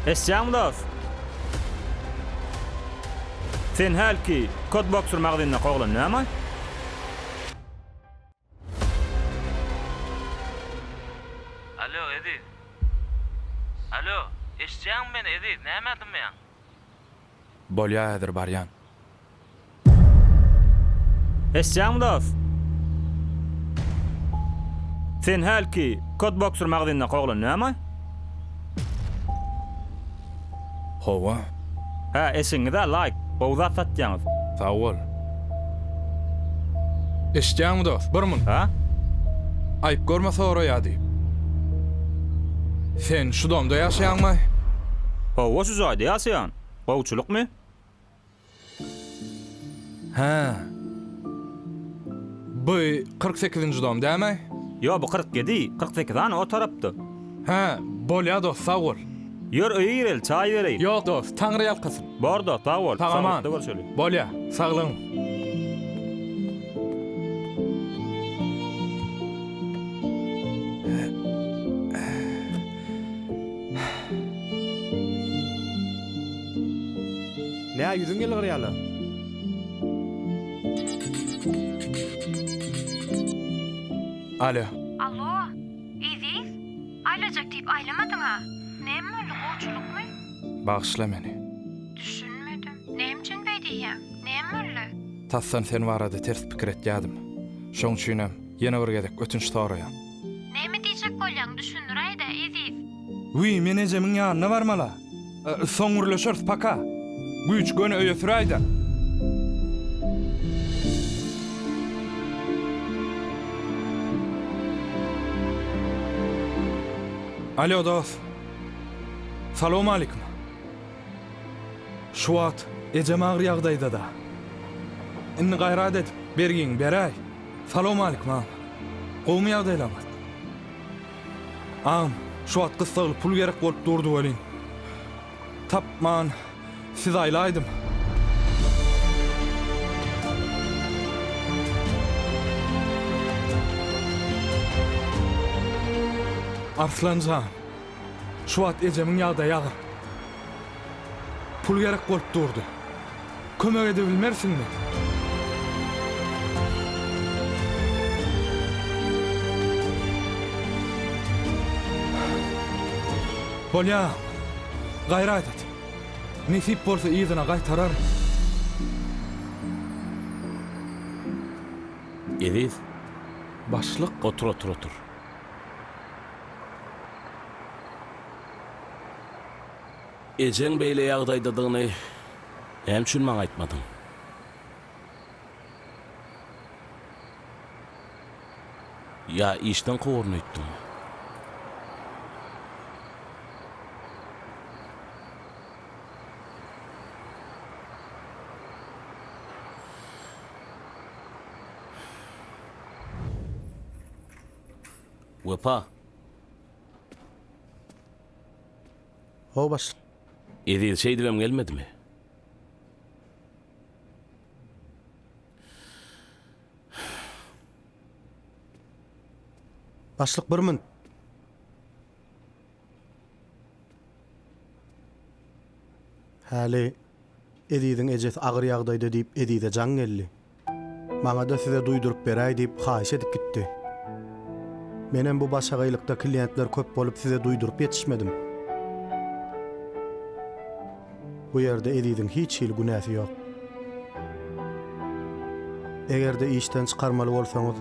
Eşitýäňmi dost? Sen hälki Kodboxer magazyndaky oglan näme? Alo, Eziz. Alo, eşitýäňmi meni, Eziz, nämä dymýaň? Bolýa häzir barýan. Eşitýäňmi dost? Sen hälki Kodboxer magazyndaky oglan näme? Hawa. Hä, eşigiňiz-ä laýk, gowy zat satýaňyz. Sag bol. Eşitýäňmi dost, bir munt. Hä? Aýyp görme soraýa diýip. Sen şu domda ýaşaýaňmy? Hawa, şu jaýda ýaşaýan. Gowçulykmy? Hä. Bu 48-nji dom dämi? Ýo, bu 47, 48 hany o tarapda. Hä, bolýa dost, sag bol. Ýör öýe gireli, çaý bereýin. Ýok dost, Taňry ýalkasyn. Bor dost, sag bol. Sag aman. Saglykda görşeli. Bolýa, saglygyň. Nä ýüzüň ýylgyrýala? Alo. Alo, Eziz? Aýlajak diýip aýlamadyň-a? Näme boldy, gowçulykmy? Bagyşla meni. Düşünmedim. Näme üçin beý diýýäň? Näme boldy? Tasdan sen barada ters pikir etýädim. Şoň üçinem ýene bir gezek ötünç soraýan. Näme diýjek bolýaň, düşündiräý-dä, Eziz. Wiý, men ejemiň ýanyna barmal-a. Soň gürleşeris, paka. Güýç, göni öýe süräý-dä. Alýo, dos. Salowmalikim. Şu wagt ejem agyr ýagdaýda-da. Indi gaýrat edip, bergiňi beräý. Salowmalikim, agam. Gowumy ýagdaýlaryňyz? Agam, şu wagt gyssagly pul gerek bolup durdy welin, tapman sizi aýlaýdym. Arslan jan, şu wagt ejemiň ýagdaýy agyr. Pul gerek bolup durdy. Kömek edebilmersiňmi? Bolýa, gaýrat et. Nesip bolsa yzyna gaýtararyn. Eziz. Başlyk. Otur, otur, otur. Ejeň beýle ýagdaýdadygyny näme üçin maňa aýtmadyň? Ýa işden kowaryn öýtdüňmi? Wepa! Hawa başlyk. Eziz şeýdibem gelmedimi? Başlyk bir minut. Häli Eziziň ejesi agyr ýagdaýda diýip Ezize jaň geldi. Maňa-da size duýduryp beräý diýip haýyş edip gitdi. Menem bu başagaýlykda kliýentler köp bolup size duýduryp ýetişmedim. Bu ýerde Eziziň hiç hili günäsi ýok. Eger-de işden çykarmaly bolsaňyz,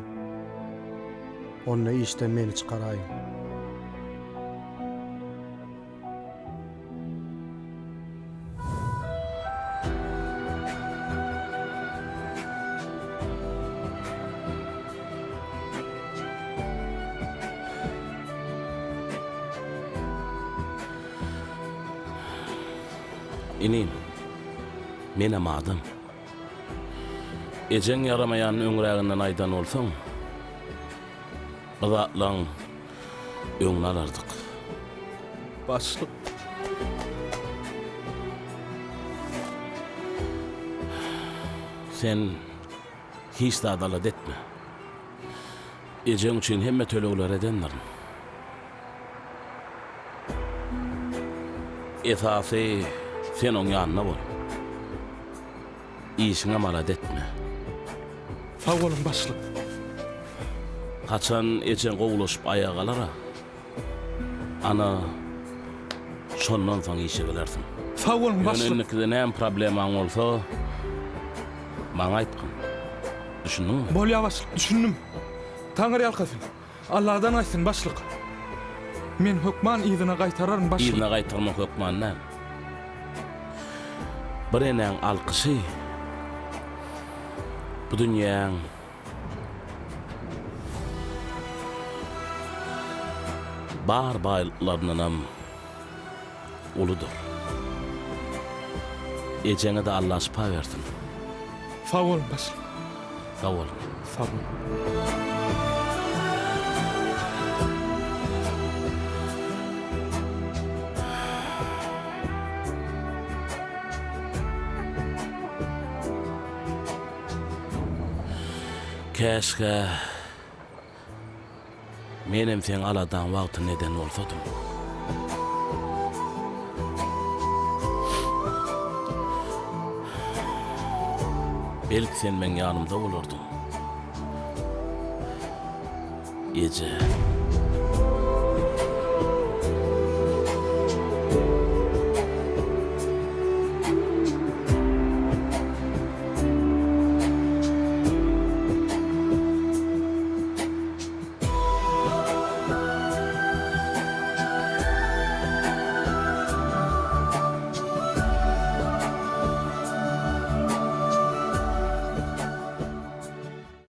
onda işden meni çykaraýyň. Inim, menem adam. Ejeň ýaramaýanyny öňräginden aýdan bolsaň, Bu zatlaň öňüni alardyk. Başlyk. Sen hiç zat alada etme. Ejeň üçin hemme tölegleri edendirin. Esasy sen oň ýanynda bol. Işiňem alada etme. Sag boluň başlyk. Haçan ejeň gowulaşyp aýaga galar-a. Ana, şondan soň işe gelersiň. Sag boluň Ýöne başlyk. indikide näme problemaň bolsa, maňa aýtgyn. Düşündiňmi? Bolýa başlyk, düşündim. Taňry ýalkasyn. Alladan gaýtsyn başlyk. Men hökman yzyna gaýtararyn başlyk. Yzyna gaýtarmak hökman däl. Bir enäň alkyşy bu dünýäň bar baýlyklaryndanam uludyr. Ejeňe-de Alla şypa bersin. Sag boluň başlyk. Sag bol. Sag bol. Käşgä Menem seň aladaň wagtynda eden bolsadym. Belki sen meň ýanymda bolardyň. Eje.